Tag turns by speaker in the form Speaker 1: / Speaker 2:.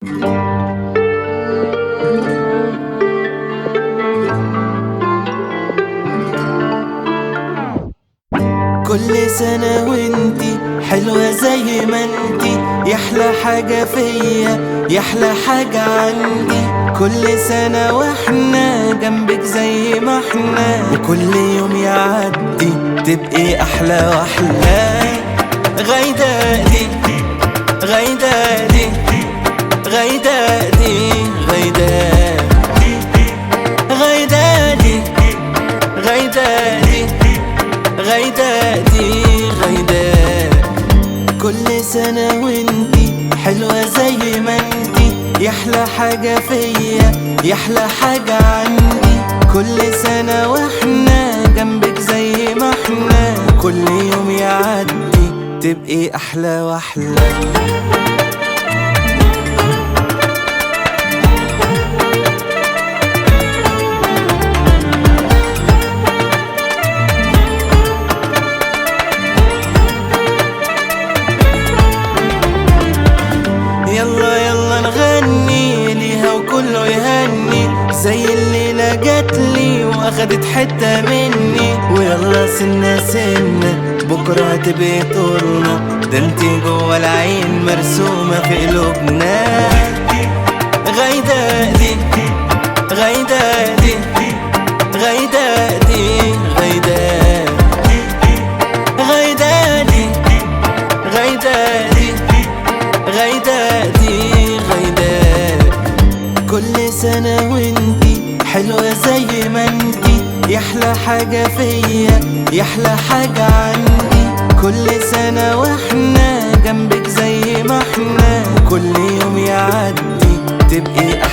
Speaker 1: كل سنة وانتي حلوة زي ما انتي، يحلى حاجة فيا يحلى حاجة عندي. كل سنة واحنا جنبك زي ما احنا، وكل يوم يعدي تبقي أحلى وأحلى. غيداء دي غيداء دي غيداء دي غيداء، غيداء دي غيداء دي غيداء دي غيداء. كل سنة وانتي حلوة زي ما انتي، يحلى حاجة فيا يحلى حاجة عندي. كل سنة واحنا جنبك زي ما احنا، كل يوم يعدي تبقي أحلى وأحلى. يلا يلا نغني ليها وكله يهني، زي الليلة جاتلي واخدت حتة مني. ويلا سنة سنة بكرة هتبقي طولنا، ده انتي جوا العين مرسومة في قلوبنا. غيداء دي غيداء دي غيداء دي غيداء، غيداء دي غيداء دي غيداء دي غيداء. كل سنة وانتي حلوة زي ما انتي، يحلى حاجة فيا يحلى حاجة عندي. كل سنة واحنا جنبك زي ما احنا، كل يوم يعدي تبقي